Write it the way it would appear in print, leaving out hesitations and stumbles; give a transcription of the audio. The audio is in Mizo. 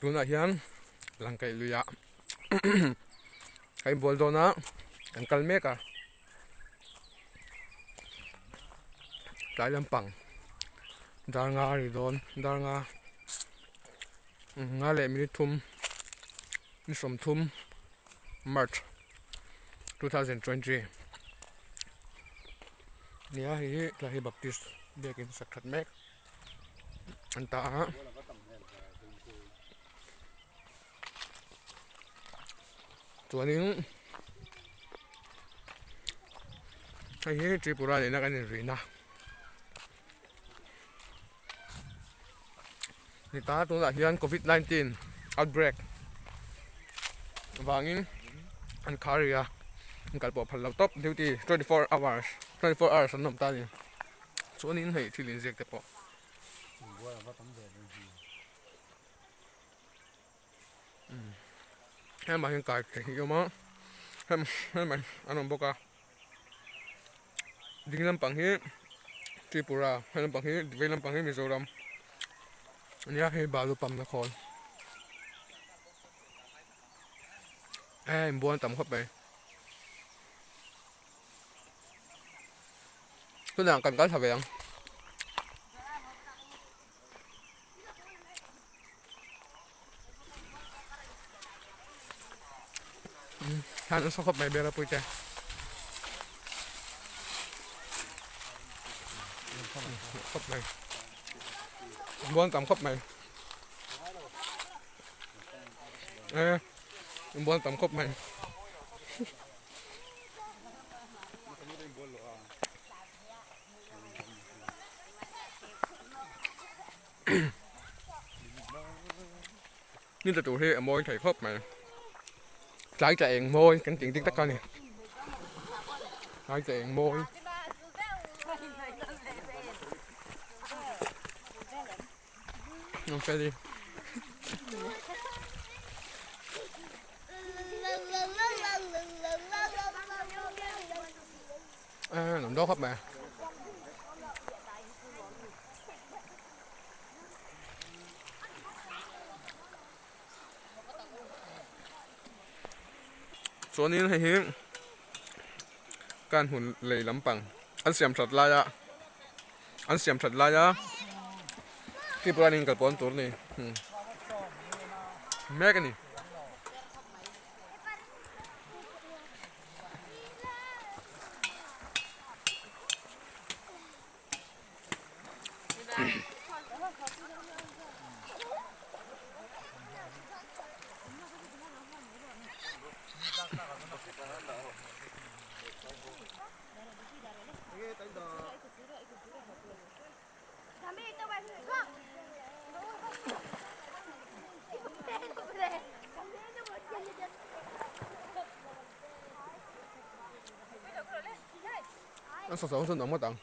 Tunah hian langkaih luiah ka inbual dawn a kan kal mek a tlai lampang dar nga a ri dawn dar nga nga leh minute thum ni sawmthum march 2020 nia hei hi tlai hi baptist biakin sak that mek an ta a. Chuanin hei hi Tripura nena kan inrihna ni ta tunah hian covid 19 outbreak vangin an khar rih a an kal pawh phal lo tawp duty 24 hours 24 hours an awm ta a ni chuanin hei thil inziak te pawh. Hemah hian kai te hi a awm a hemah an awm bawk a ding lampang hi Tripura he lampang hi vei lampang hi Mizoram ania hei balu pump na khawl e inbual tam khawp mai tunah kan kal thla ve ang. Thlan nasa khawp mai bela pui te. Khawp mai. Buan tam khawp mai. E, buan tam khawp mai. Ni tla tur hi a mawi thei khawp mai tlai tla eng mawi kan tih dik tak a ni tlai tla eng mawi. Nuam dawn khawp mai. Chuanin hei hi kan hun lei lampang an siam that laia an siam that laia Tripura in kal pawn tur a ni mek a ni. An sa zo chu nuam ngawt ang.